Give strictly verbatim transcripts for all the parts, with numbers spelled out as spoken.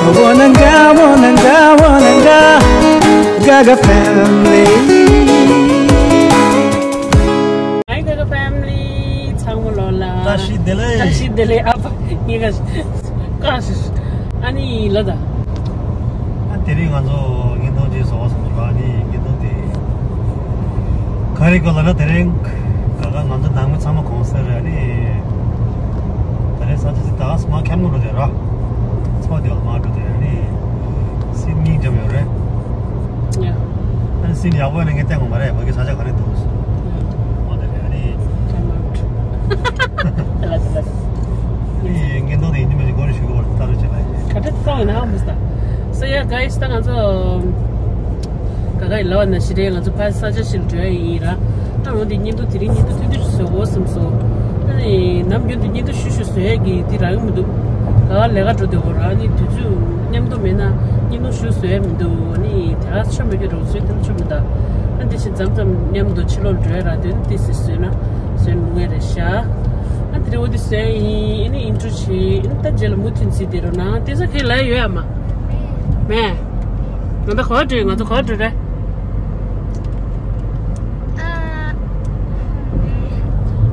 Wananga, wananga, wananga, Gaga family. Hi Gaga family, ཚང་མ་ལོ་ལ། བཀྲ་ཤིས་བདེ་ལེགས། བཀྲ་ཤིས་བདེ་ལེགས། ཨ་ཕ་ངེད་ཀ་ཀ་ཤིས། ཨ་ནི་ལ་ད། ཨ་དེ་རིང་ང་ཚོ་ཉིན་ཐོ་ཅིག་བཟོ་བ་སོང་ལ། ཨ་ནི་ཉིན་ཐོ་དེ། ག་རེ་གོ་ལ་ན་དེ་རིང་ག་ག་ང་ཚོ་ནང་མི་ཚང་མ་གོང་ས་རེད། ཨ་ནི་དེ་རིང་ས་ཆ་ཅིག་ད་སྨ་ཁྱམ་ནོ་རོ་དེ་ར་ཚོ་དེ་ལ་མ་འགྲོ་དེ། ཨ་ནི་སིན་སྙིང་རྗེ་མོ་ཡོད་རེད། ཡ། ཨ་ནི་སིན་ཡག་པོ་ནི་ངས་བསྟན་དགོས་མ་རེད། ཕ་གི་ས་ཆ་ག་རེ་འདུག་ཟེར། ཡ། འོ་དེ་རེད། ཨ་ནི། ཀམ་ཨའུཊ། ལ་ལ་ལ། ཨི་ངན་དོ་དེ་ཡིན་མིན་གྱི་སྐོར་ཞུ་གི་བར་ལྟ་རུ་བྱེད་པ་ཡིན། ག་ཚོད་ཚོགས་ཡིན་ན་ཧ་མི་སྟ། སོ་ཡ་ག་ཡིས་ད་ང་ཚོ་ག་ག་ཡི་ལ་བ་ན་ཞི་རེད། ང་ཚོ་ཕ་ས་ཆ་ཞིག་འགྲོ་ཡ་ཡིན་ར། ད་འོ་དེ་ཉིན་དུ་དེ་རིང་ཉིན་དུ་ཐུང་ཐུང་བཟོ་དགོས་བསམ་སོང་། ཨ་ནི་ནམ་རྒྱུན་དུ་ཉིན་དུ་ཤུ་ཤུ་བཟོ་ཡ་གི་དེ་རག་གི་མི་འདུག་ག་ག་ལས་ཀ་འགྲོ་བསྡད་གོ་ར། ཨ་ནི་དུས་ཚོད་མཉམ་དུ་མེད་ན་ཉིན་དུ་ཤུ་བཟོ་ཡ་མི་འདུག་ཨ་ནི་དེ་ག་ཆོ་མེད་ཀྱི་རོགས་ཚོད་དེ་ཆོ་མི་ད། ཨ་ནི་དེ་བཞིན་མཚམས་མཚམས་མཉམ་དུ་ཕྱི་ལོགས་འགྲོ་ཡ་ར། དེ་ནི་དེ་སི་བཟོས་ན་བཟོས་ནུ་ངེ་རེད་ཤག་ཨ་དེ་རེ་འོ་དེ་སོན་ཡིན། ཨ་ནི་ཨིན་ཊྲོ་བྱེད། ཨ་ནི་ད་རྗེས་ལ་མུ་མཐུད་ཟེར་དེ་རོ་ན། དེ་ས་ཁེ་ལ་ཡོད་ཡ་མ། མེ། ང་ད་གོ་བྲོས། ང་ཚོ་གོ་བྲོས་རེད།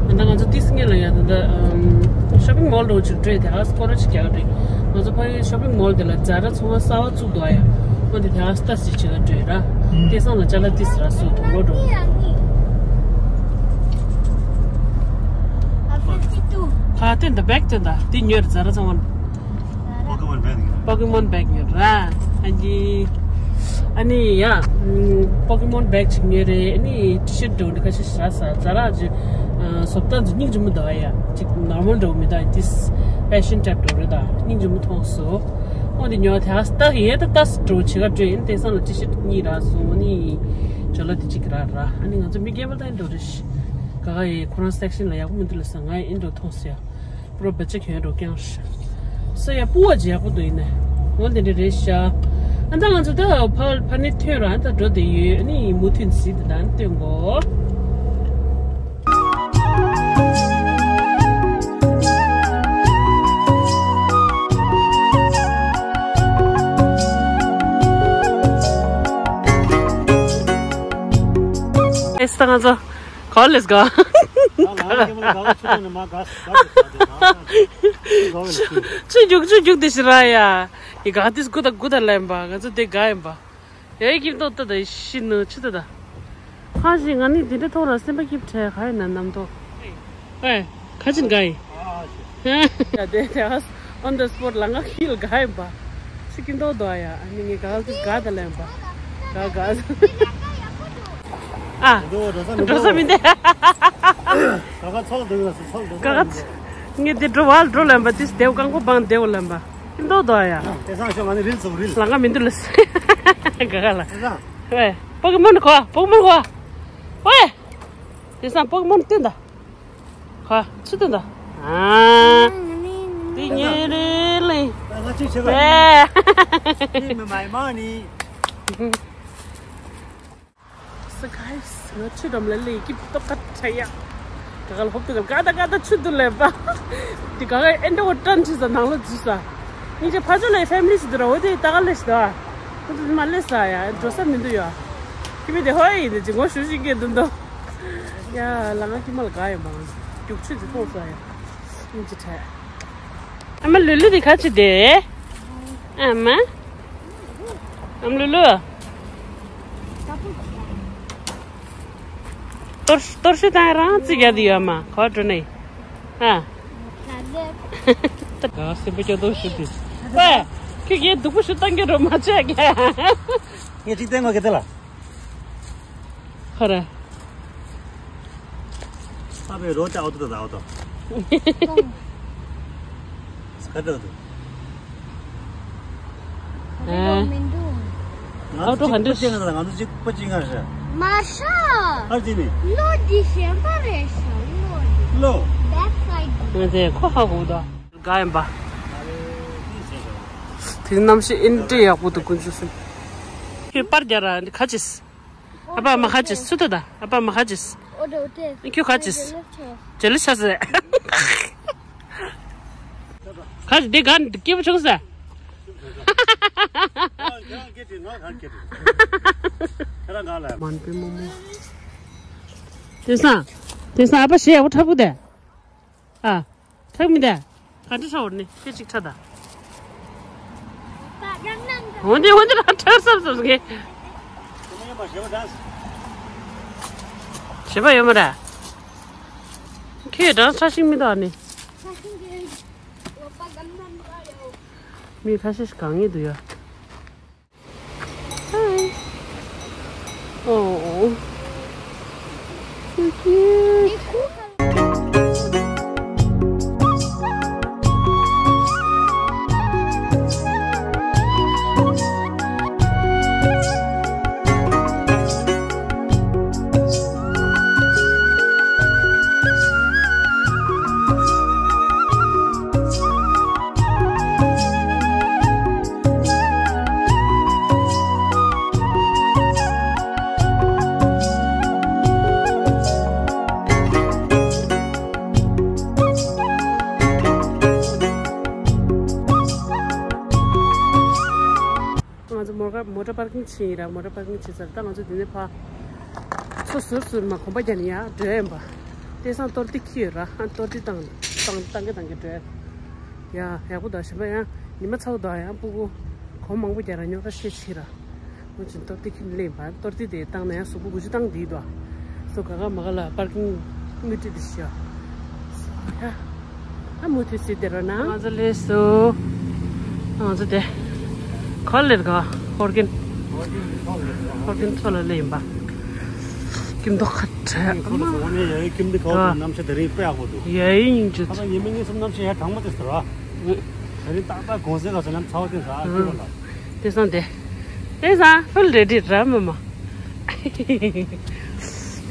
ང་ད་ང་ཚོ་ཏིས་ངེ་ལ་ཡ་ད་ད་ཤོ་པིང་མོལ་འགྲོ་ཅིག་བྲོས། དེ་ཨ་སྐོར་ཅིག་རྒྱག་བྲོས། ང་ཚོ་ཕ་གི་ཤོ་པིང་མོལ་དེ་ལ་ཛ་ར་ཚོང་ཁང་གསར་བ་བཙུགས་འདུག་ཨ་ཡ། ཨ་དེ་དེ་ཨ་སྟ་སི་ཅིག་ལ་བྲོས་ར། དེ་སང་ལ་ཅ་ལ་ཏིས་ར་སུ་དུ་ལོ་འགྲོ། ཁ་སྟོན་ད་བེག་སྟོན་ད་དེ་ཉོས་ར་ཛ་ར་ཚང་མ། Pokemon bag. Pokemon bag ཉོས་ར། ཨ་ནི། ཨ་ནི་ཡ། Pokemon bag ཅིག་ཉོས་རེད། ཨ་ནི་ཊི་ཤར་ཊི་འདྲ་བོ་འདི་ཁ་ཤས་ཤ་ས་ཛ་ར་ཅིག་བཟོ་ལྟ་ཚོ་སྙིང་རྗེ་མོ་འདུག་ཨ་ཡ། ཅིག་ནོར་མལ་འདྲ་བོ་མི་འདུག་ཨ། ཏིས་ཕེ་ཤན་ཊའིབ་འདྲ་བོ་རེད་ད། སྙིང་རྗེ་མོ་མཐོང་སོང་། འོ་དེ་ཉོས། དེ་ཨ་སྟག་ཡས་ད་ཏ་སི་འགྲོ་བྱེད་ག་འགྲོ་ཡིན། དེང་སང་ལ་ཊི་ཤར་ཊི་གཉིས་རག་སོང་། ཨ་ནི་ཇོ་ལ་དེ་གཅིག་རག་ར། ཨ་ནི་ང་ཚོ་མི་རྒན་པ་ད་ཨེ་འགྲོ་རེ་ཤི། ག་ག་ཡི་ཁོ་རང་སེག་ཤན་ལ་ཡག་པོ་མི་འདུག་ལ་ས། ང་ཨེ་འགྲོ་མཐོང་སོང་ཡ། པྲོ་བེ་ཅེ་ཁྱོད་འགྲོ་རྐྱང་ཤ། སོ་ཡ་སྤུ་བ་ཅི་ཡག་པོ་འདུག་ཡིན་ནས། འོ་དེ་འདྲ་རེད་ཤ། ཨ་ད་ང་ཚོ་ད་ཕ་ཕ་ནི་ཐོན་ར། ཨ་ད་འགྲོ་དེ་ཡོད། ཨ་ནི་མུ་མཐུད་ཟིན་དེ་ད་ཨ་ནི་སྟོན་གོ། ཨེ་སི་ད་ང་ཚོ་ཁོ་ལེས་གོ། ཆུ་རྒྱུག་ཆུ་རྒྱུག་དེ་ཤི་ར་ཡ། ཡི་ག་དིས་གུ་ད་གུ་ད་ལེན་པ། ང་ཚོ་དེ་ག་ཡིན་པ། ཡའི་ཀིམ་ཏོག་ཏོ་ད་ཤི་ནུ་ཆི་ཏོ་ད། ཁ་ཞིག་ང་ནི་དེ་འདྲ་ཐོག་ལ་སེམས་པ་སྐྱིད་ཕྲད་ག་ཡིན་ན་རྣམ་རྟོག་ཨེ། ཁ་ཅིན་ག་ཡིན། ཡ་དེ་དེ་ཨ་on the spot ལ་ང་ཁིལ་ག་ཡིན་པ། ཤི་ཀིམ་ཏོག་ཏོ་ཡ། ཨ་ནི་ངས་ག་ལ་དུས་ག་ད་ལེན་པ། ག་ག་ཨ། འགྲོ་ས་མི་འདུག་ག་ག་ཚོགས་འདུག་ཡོད་སོ་ཚོགས་འདུག་ག་ག་ངས་དེ་འགྲོ་བ་འགྲོ་ལེན་པ། དེ་སྡེའུ་རྐང་པ་བང་སྡེའུ་ལེན་པ། ཀིམ་ཏོག་ཏོ་ཡ། ཨེ་སང་ཤོག་ང་ནི་རིལ་ཙུག་རིལ། ལང་ཀ་མི་འདུག་ལ། ག་ག་ལ། ཨེ་སང་། ཝེ། པོ་ཀི་མོན་གོ། པོ་ཀི་མོན་གོ། ཝེ། ཨེ་སང་པོ་ཀི་མོན་སྟོན་ད། གོ། ཆུ་སྟོན་ད། ཨ། དེ་ཉེ་རེ་ལེ། ང་ཅི་བྱེད་པ། ཝེ། ཨེ་མི་མ་མ་ནི། So guys, ང་ཆུ་འགྲམ་ལ་སླེབས། སྐྱིད་པོ་ཏོག་ཁ་ཁྲ་ཡ། ག་ག་ལ་ཧོབ་ཏུ་ག་ལ་ག་ད་ག་ད་ཆུ་འདུག་ལེ་པ། དེ་ག་ག་ཨེ་འདྲ་བོ་ཊན་ཆུ་ས་ནང་ལ་འཛུལ་ས། སྙིང་རྗེ་ཕ་ཇོ་ལའི་ཕེ་མི་ལི་ཞིག་འདུག་ར། འོ་དེ་ད་ག་ལེ་ཞིག་འདུག་ཨ། ཁོ་ཚོ་མ་སླེབས་ས་ཡ། འགྲོ་ས་མི་འདུག་ཡ། ཁྱི་མི་དེ་ཧོ་ཡི་དེ་ཅི་ངོ་ཤུ་ཤི་སྐད་འདུག་འདུག་ཡ་ལ་ང་ཁྱི་མ་ལ་ག་ཡོད་མ། རྒྱུག་ཆུ་དེ་མཐོང་ས་ཡ། སྙིང་རྗེ་ཕྲད། ཨ་མ་ལུ་ལུ་དེ་ག་ཅི་དེ། ཨ་མ། ཨ་མ་ལུ་ལུ། གཏོར་གཏོར་ཤུ་དང་རང་ཅི་རྒྱ་དེ་ཡོད་མ་གོ་འགྲོ་ནས། ཨ། ད་ག་སེམས་པ་སྐྱོ་དོ་ཤུ་དེ། ཝེ། ཁྱོད་ཀྱིས་སྡུག་པོ་ཤུ་བཏང་གི་རོ་མ་བྱས་ཀྱི། ངས་ཅིག་བསྟན་གོ་གི་དེ་ལ། ཧ་ར། ཨ་བའི་རོ་ཏ་ཨོ་ཏོ་ཏ་ཨོ་ཏོ། སྐད་འགྲོ་འདུག་ཨ། ཨོ་ཏོ་ག་འདྲ། ང་ཚོ་གཅིག་པ་ཅིག་ང་ང་ཚོ་གཅིག་པ་ཅིག་ང་ཤ། མ་ཤ། ཨ་ཅི་ནི། ལོ་འདི་གཞན་པ་རེད་ཤ་ལོ་འདི། ལོ། བེག་སའིཌ་འདི། ང་ཚོས་ཁོ་ཧ་གོ་འདུག་ག་ཡིན་པ། དེ་གནམ་གཤིས་ཨེ་འདྲ་ཡག་པོ་འདུག་དཀོན་མཆོག་གསུམ། ཁྱོད་པར་རྒྱག་ར་འདི་ག་ཅིས། ཨ་ཕ་མ་ཁ་ཅིས་སུ་ཏོ་ད། ཨ་ཕ་མ་ཁ་ཅིས། ཁྱོད་ག་ཅིས། ཇེ་ལི་ཆ་ཟེ། ག་ཅི་འདི་ག་འདི་སྐྱིད་པོ་བྱུང་ཟེ། ཁྱེད་རང་སྐད་དྲིས། ང་གང་སྐད་དྲིས། ཁྱེད་རང་གང་ལ། མང་པོའི་རྨོ་མོ། དེང་སང་། དེང་སང་ཨ་ཕ་ཞེ་ཡག་པོ་འཁྲབ་གི་དེ། ཨ། འཁྲབ་མི་དེ། ག་འདྲ་འཁྲབ་འོར་ནི་སྐད་ཅིག་འཁྲབ་ད། འོ་འདི་འོ་འདི་རང་འཁྲབ་བསམ་བསམ་གི། ཞེ་པོ་ཡོད་མ་རེད། ཁྱོད་རང་འཁྲབ་ཤེས་མི་འདུག་ཨ་ནི། མི་ཁ་ཤས་ཤིག་གང་ངེས་འདུག་ཡ། Hi. Oh, so cute. ང་ཚོ་མོ་ཊ་མོ་ཊ་པར་ཀིང་ཕྱིན་ཡིན་ར། མོ་ཊ་པར་ཀིང་ཕྱིན་ཚར། ད་ང་ཚོ་འདི་ནས་ཕར་མཚོ་ཟུར་ཟུར་མ་གོམ་པ་རྒྱག་ནས་ཡར་འགྲོ་ཡིན་པ། དེང་སང་སྟོར་ཏི་ཁྱི་ཡོད་ར། ཨ་སྟོར་ཏི་བཏང་བཏང་བཏང་གི་བཏང་གི་འགྲོ་ཡ། ཡ་ཡག་པོ་འདུག་ཞིམ་པ། ཡང་ཉི་མ་ཚ་པོ་འདུག་ཡང་སྤུ་གུ་གོམ་མང་པོ་རྒྱག་ར་རྙོག་དྲ་ཤས་ཆེ་ར། ང་ཚོ་སྟོར་ཏི་ཁྱི་ལེན་པ། སྟོར་ཏི་དེ་བཏང་ན་ཡང་གཟུགས་པོ་འགུལ་སྐྱོད་བཏང་བསྡད་འདུག་སོ་ག་ག་མ་ག་ལ་པར་ཀིང་དངུལ་ཁྲི་དེ་ཤི་ཡ། སོ་ཡ། ཨ་མུ་མཐུད་གཟིགས་བསྡད་རོགས་གནང་། ང་ཚོ་སླེབས་སོང་། ང་ཚོ་དེ། ག་ལེར་ག་ཧོར་གིན། ཧོར་གིན་མཚོ་ལ་སླེབས་ཡིན་པ། ཀིམ་དོ་ཁ་བྲལ་ཨ་མ། ཀིམ་དོ་ཁ་བྲལ་གནམ་གཤིས་དེ་རིང་དཔེ་ཡག་པོ་འདུག་ཡ་ཡི་སྙིང་རྗེ། ད་ལྟ་ཉི་མ་གཉིས་གསུམ་གནམ་གཤིས་ཡར་གྲང་མོ་དེ་ཟེར་བ། དེ་རིང་ཏག་ཏག་གུང་སེང་ག་ཚོད་ནམ་ཚ་བ་དེ་ཟ་ཨ་ཀི་བ་ལ། དེང་སང་དེ། དེང་སང་ཕུལ་རེ་ཌི་ར་མ་མ།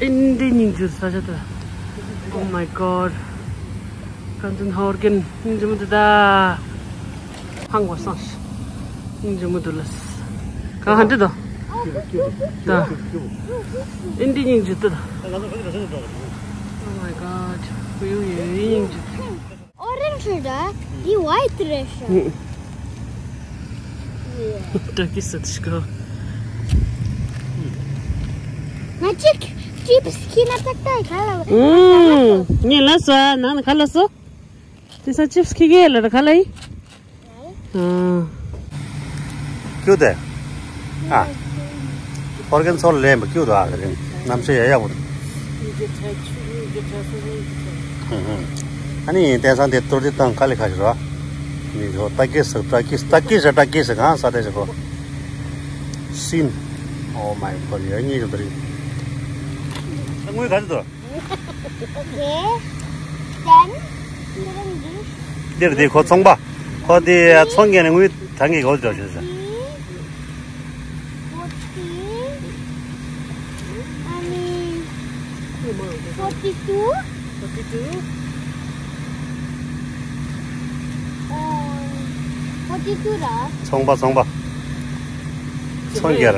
ཨིན་དེ་སྙིང་རྗེ་ས་ཆ་དེ། Oh my god. ཀན་ཅན་ཧོར་གིན་སྙིང་རྗེ་མོ་དེ་ད། ཧང་གོ་སང་ཤི། སྙིང་རྗེ་མོ་དེ་ལ། གང་ཧ་འདྲི་དོ། ད། ཨིན་དེ་སྙིང་རྗེ་དེ་ད། Oh my god. ཁུ་ཡུ་ཡུ་སྙིང་རྗེ། Orange རེད། འདི་white རེད་ཤག་ཏྲ་ཀི་སི་ཤི་གོ། ང་ཅིག་ཅིབ་སི་ཁྱེར་ན་ཏག་ཏག་ག་ལ། ངས་ལབ་སོང་། ནང་ནས་ག་ལབ་སོང་། དེང་སང་ཅིབ་སི་ཁྱེར་གི་ལབ་ར་ག་ལ་ཡིན། ཨ། ཀྱུ་དེ། ཨ། ཧོར་གན་ཚོར་ལེན་པ་ཀྱུ་དོ་ཨ་ག་རིང་གནམ་གཤིས་ཡག་ཡག་པོ་འདུག་ཨ་ནི་དེང་སང་དེ་ཏོར་དེ་བཏང་ག་ལེ་ཁ་ཤི་རོ། ནི་ཚོ་ཏ་ཀེ་སི་ཏ་ཀེ་སི་ཏ་ཀེ་སི་ཏ་ཀེ་སི་གང་ས་དེ་ཞིག་གོ། སིན། Oh my god. ཡ་གཉིས་ཀྱི་དེ་རིང་། དངུལ་ག་ཚོད་འདུག Okay. Then, འདིར་འདི་ཁོ་ཚོང་པ། ཁོ་དེ་ཚོང་རྒྱག་ནས་དངུལ་ཐང་གི་གོ་འདྲ་བྱོས་ཟེར། Forty, ཨ་ནི། Forty two. Forty two. ཨོ། Forty two ར། ཚོང་པ་ཚོང་པ། ཚོང་རྒྱག་ར།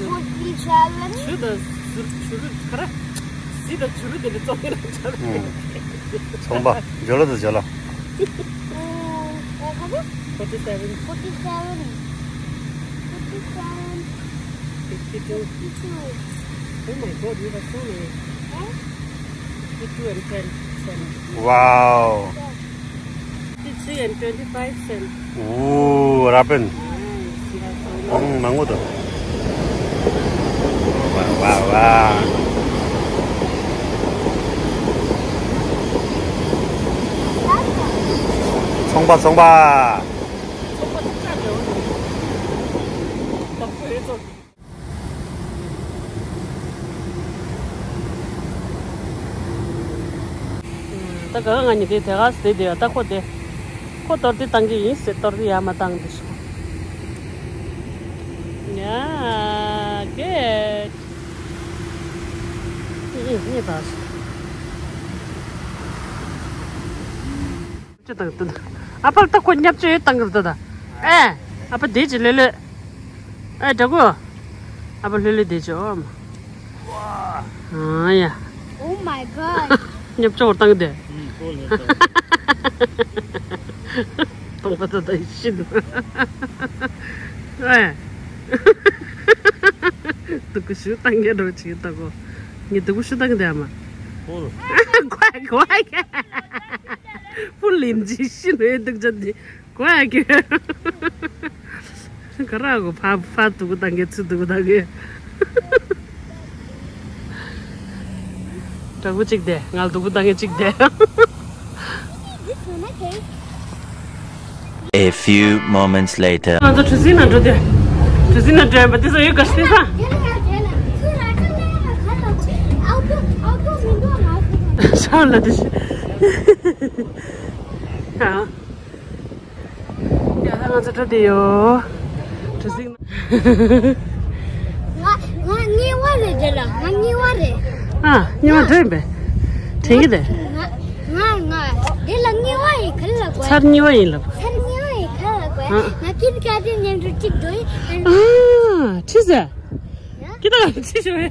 Forty seven. ཟི་དང་བྱུ་རུ་དེ་ནི་བཙོང་གི་རེད། ཚོང་པ་ཇོ་ལོ་དང་ཇོ་ལོ། Forty seven. Forty seven. Forty seven. Fifty two. Fifty two. Oh my god, you have so many. Fifty two and ten cents. Wow. Fifty three and twenty five cents. Ooh, what happened? ཨང་མང་པོ་འདུག་ཝ་ཝ་ཝ། ཚོང་པ་ཚོང་པ། ད་ག་ང་གཉིས་དེ་དེ་ག་ཟེར་དེ་ད་ཁོ་དེ་ཁོ་ཏོར་ཏི་བཏང་གི་ཡིན་ཟེར་ཏོར་ཏི་ཡར་མ་བཏང་དེ་ཤོག་ཡ་གེ་ཨེ་ཨེ་ངས་ད་ཅི་བཏང་ཏུ་ཨ་ཕར་ད་ཁོ་བརྙབ་ཅི་ཡོད་བཏང་གི་རེད་ད། ཨེ་ཨ་ཕ་དེ་ཅི་ལེ་ལེ། ཨེ་དྲ་གུ། ཨ་ཕ་ལྷོད་ལྷོད་བསྡད་ཅོག་ཨ་ཡ། Oh my god. ཉབ་ཅོག་བཏང་སྟེ། ཨུམ། ཁོ་ལ་བཏང་། སྟོང་པ་ད་ད་ཤི་འདུག་ཨེ། སྡུག་གུ་ཤུ་བཏང་གི་འགྲོ་ཅིག་ད་གོ། ངས་སྡུག་གུ་ཤུ་བཏང་གི་འདུག་ཨ་མ། ཧོལ། ཁོ་ཁོ་ཕུ་ལིན་ཅིག་ཤི་ནས་སྡུག་ཅག་འདི། ཀོ་ཡ་ཀྱི། ག་ར་གོ་ཕ་ཕ་སྡུག་གུ་བཏང་གི་ཚུར་སྡུག་གུ་བཏང་གི། དྲག་པོ་གཅིག་དེ་ང་ལ་སྡུག་གུ་བཏང་གི་གཅིག་དེ། A few moments later. ང་ཚོ་གྲུ་གཟིངས་ནང་འགྲོ་དེ། གྲུ་གཟིངས་ནང་འགྲོ་ཡིན་པ་དེ་ཚོ་ཡོད་ག་ཤི་ས། ཤ་ལ་དེ་ཤི། ཡ། ཡ་ད་ང་ཚོ་འགྲོ་དེ་ཡོད། གྲུ་གཟིངས། ང་ང་གཉིས་པ་རེད་དེ་ལ་ང་གཉིས་པ་རེད། ཨ་གཉིས་པ་འགྲོ་ཡིན་པས། དྲན་གི་དེ། ང་ང་ང་དེ་ལ་གཉིས་པ་ཡིན་ག་ལ་གོ། ཚར་གཉིས་པ་ཡིན་ལབ། ཚར་གཉིས་པ་ཡིན་ག་ལ་གོ། ཨ། ང་ཀིར་ཀ་དེ་མཉམ་དུ་གཅིག་འགྲོ་ཡིན། ཨ་ཁྲིད་ཟེར། ཡ། ཀི་ད་ཁྲིད་ཤོག་ཡ།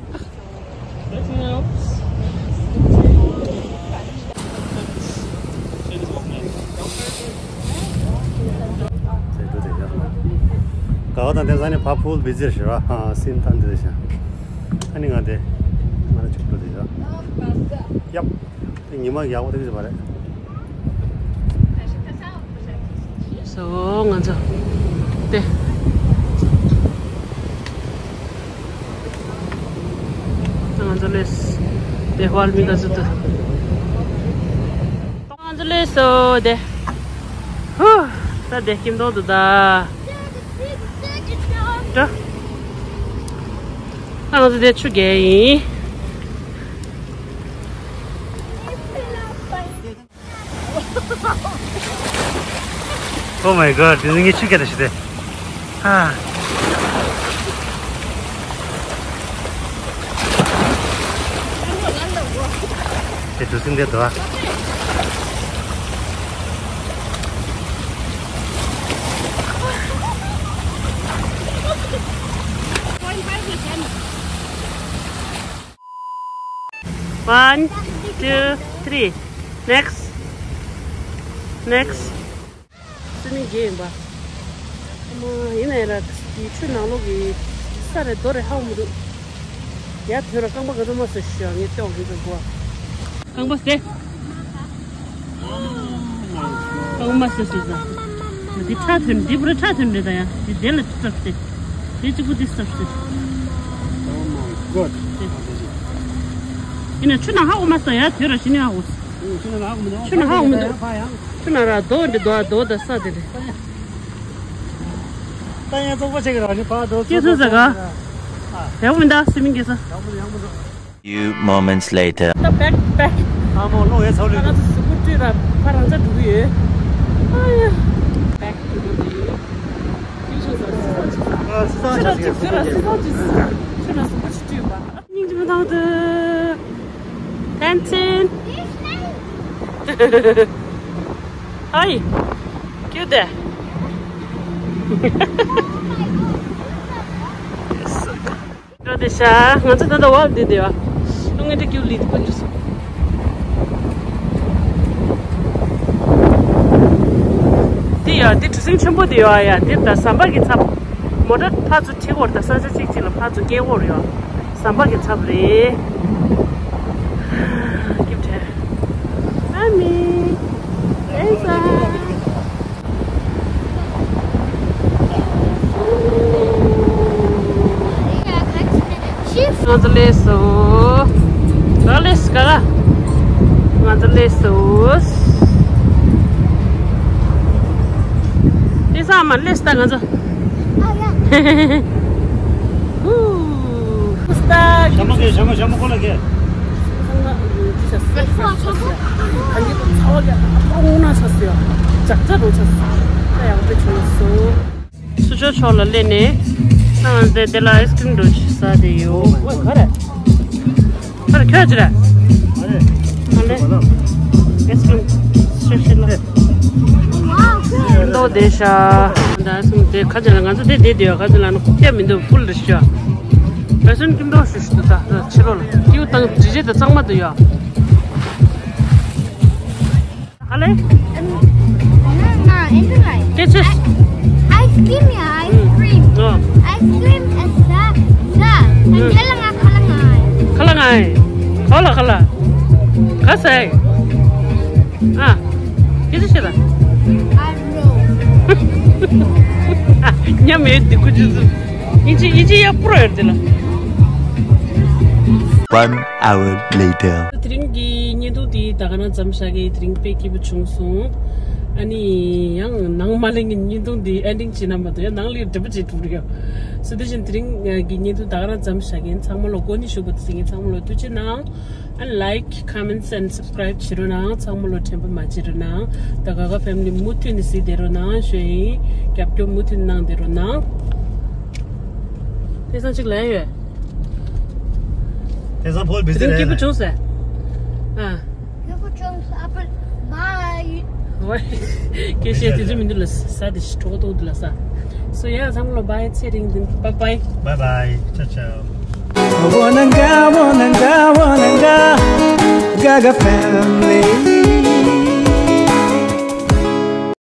ག་བ་དང་དེང་སང་ནི་ཕ་ཕུལ་བི་ཟིར་ཞེས་ར་ཧ་སིན་ཐན་དེ་ཤ། ཨ་ནི་ང་དེ་ང་ལ་ཆུག་ཏུ་དེ་ཤ། ཡབ། དེ་ཉི་མ་ཡག་པོ་དེ་གི་ཞིག་པ་རེད། སོ་ང་ཚོ་དེ། ང་ཚོ་ལས་དེ་ཧོལ་མི་ག་ཚོད་དུ། ང་ཚོ་ལས་སོ་དེ། ཧུ། ད་དེ་ཁྱིམ་ཐོག་ཏུ་ད། ད། ང་ཚོ་དེ་ཆུ་རྐྱལ་ཡིན། Oh my god, this is ཆུ་རྐྱལ་ཞིག་དེ། ཧ། དེ་དུས་སུ་འདི་དོ། One, two, three. Next. Next. སུ་ནི་རྒྱས་ཡིན་པ། ཨ་མ་ཡིན་ནའི་ར་དེ་ཆུ་ནང་ལོགས་ཀྱི་ས་རེ་རྡོ་རེ་ཧ་གོ་མི་འདུག་ཡ་དོན་ར་རྐང་པ་ག་ཚོད་མ་སོ་ཤོག་ངས་ལྟོགས་གི་འདུག་གོ། རྐང་པ་ཟེ། རྐང་པ་སོ་སོ་ཟ། འདི་ཁྲག་ཐོན་འདི་པུ་ར་ཁྲག་ཐོན་རེད་ད་ཡ། འདི་དེ་ལ་ཁྲག་སྟེ། འདི་གཅིག་པུ་འདི་སོ་སོ། Oh my god. ཡིན་ན་ཆུ་ནང་ཧ་གོ་མ་སོང་ཡ་དོན་ར་ཤི་ནི་ཧ་གོ། ཆུ་ནང་ཧ་གོ་མི་འདུག་ཆུ་ནང་ཧ་གོ་མི་འདུག་ཕ་ཡང་། ཆུ་ནང་ར་རྡོ་འདི་རྡོ་རྡོ་དང་ས་དེ་རེད། ད་ཡང་བཙོག་པ་ཆེ་གི་ར་ནི་ཕ་རྡོ་སྐྱེ་ཚོད་ཟ་ག་ཡག་མི་འདུག་སི་མིང་གི་ས། Few moments later. Few moments later. ད་བེག་བེག་ཨ་མོ་ལོ་ཡེ་ཚོ་ལི། ང་ཚོ་གཟུགས་པོ་བཀྲུས་ར་ཕ་རང་ཅག་འགྲོ་གི་ཡོད། ཨ་ཡ། བེག་ཏུ་འགྲོ་གི་ཡོད། ཀྱི་ཆུ་ས་སི་ས་ཅི་ས། སི་ས་ཅི་ས། སི་ས་ཅི་ས། ཆུ་ན་གཟུགས་པོ་ཆུ་བཀྲུས་པ། སྙིང་རྗེ་མོ་དང་དུ། ཐན་ཆེན། ཧའི། ཁྱོད་དེ། འགྲོ་དེ་ཤ། ང་ཚོ་ད་ལྟ་བར་འདི་དེ་བ། ང་འདྲ་ཁྱོད་ལི་དེ་ཀུན་འཇུ་སོང་། དེ་ཡ་དེ་གྲུ་གཟིངས་ཆེན་པོ་དེ་ཡ་ཡ་དེ་ད་ཟམ་པ་གི་ཚབ། མོ་ཊ་ཕར་ཚུར་ཁྲིད་སྐོར་དང་ས་ཆ་གཅིག་གཅིག་ལ་ཕར་ཚུར་སྐྱེལ་སྐོར་ཡོད། ཟམ་པ་གི་ཚབ་རེད། སྐྱིད་བྲལ། ཨ་མི། ཨེ་ཙ། ང་ཚོ་ལས་སོ། ག་ལས་ག་ལ། ང་ཚོ་ལས་སོ། དེ་ས་མ་ལས་ད་ང་ཚོ། ཨ་ཡ། ཧུ། སྟ། ཞྭ་མོ་གེ་ཞྭ་མོ་ཞྭ་མོ་ཁོ་ལ་གེ། ཚང་མ་ཅི་བྱ་སེ་ཧྥེ་ཧྥེ་ཆ་སེ། ད་ནི་ཚ་བ་གེ་ཨ་ཁོ་འོང་ན་ཆ་སེ། ཇག་ཇག་འགྲོ་ཆ་སེ། ད་ཡག་པོ་བྱུང་སོང་། སུ་ཇོ་ཕྱོགས་ལ་སླེབས་ནས་ང་ཚོ་དེ་ལ་ཨའི་སི་ཀྲིམ་འགྲོ་ཆ་ཟ་དེ་ཡོད། ཨོ་ག་རེ། ཁར་ཁྱོད་ཅི་རེད། ཨ་ལེ། ཨེ་སི་ཀྲིམ་ཤེ་ཤེ་ལ། མདོ་དེ་ཤ། ད་སུམ་དེ་ཁ་ཅན་ལ་ང་ཚོ་དེ་དེ་དེ་ཡོད་ཁ་ཅན་ལ་ནི་ཁོག་སྐྱ་མི་འདུག་ཕུལ་རེ་ཤ། བེ་སོན་ཀིམ་མདོ་ཤུ་ཤུ་དུ་ད་ཕྱི་ལོགས་ལ་ཀིའུ་དང་ཇི་ཇི་དང་གཙང་མ་དུ་ཡོད། ཨ་ལེ། ང་ Anything like. This is. Ice cream, yeah, ice cream. Oh. Ice cream is the, the. And yellow, ཁ་ལག་ང་ཁ་ལག་ང་། ཁ་ལག་ང་། ག་ལ་ག་ལ། ག་ཟེ། ཨ། ཁྱེད་ཚོ་ཤེས་ད། I don't know. ཉམས་ཡོད་འདི་ཀུ་ཅི་ཚོ། ཨིན་ཇི་ཨིན་ཇི་ཡག་པོ་རེད་འདི་ལ། One hour later. དེ་རིང་གི་བརྙན་ཐུང་འདི་ད་ག་ནང་མཚམས་བཞག་གི། དེ་རིང་དཔེ་སྐྱིད་པོ་བྱུང་སོང་། ཨ་ནི་ཡང་ནང་མ་ལེན་གྱི་བརྙན་ཐུང་འདི་ཨེན་ཌིང་བྱེད་ན་མ་གཏོགས་ཡང་ནང་ལ་འགྲེལ་པ་བྱེད་ཐུབ་རེད། སོ་དེ་བཞིན་དེ་རིང་གི་བརྙན་ཐུང་ད་ག་རང་མཚམས་བཞག་གིན། ཚང་མ་ལོ་གོ་ནི་ཞུ་བ་དེ་ཚིག་གིན། ཚང་མ་ལོ་ཐུགས་རྗེ་གནང་། ཨ་ལའིཀ་ཁོ་མེན་ཊི་ཨེན་སབ་སི་ཀ་རའིབ་བྱེད་རོགས་གནང་། ཚང་མ་ལོ་དྲན་པ་མ་བརྗེད་རོགས་གནང་། ད་ག་ག་ཕེ་མི་ལི་མུ་མཐུད་ནས་གཟིགས་བསྡད་རོགས་གནང་ཞུ་ཡིན། རྒྱབ་སྐྱོར་མུ་མཐུད་གནང་བསྡད་རོགས་གནང་། དེང་སང་གཅིག་ལ་ཡོད། དེང་སང་ཕོལ་བི་དེ་ཟི་རིང་སྐྱིད་པོ་ལ་བྱུང་ཟེར། ཨ། སྐྱིད་པོ་བྱུང་ཟེར། ཨ་པ་བྷའི། ཝའི། སྐད་བཤད་དེ་ཚོ་མི་འདུག་ལ། ས་དེ་ཞིག་གྲོགས་འདུག་འདུག་ལ་ས། སོ་ཡ་ཚང་མ་ལོ་བྷའི། ཚེ་རིང་དུ། བྷའི་བྷའི། Bye bye. Ciao ciao. Wananga, wananga, wananga. Gaga family.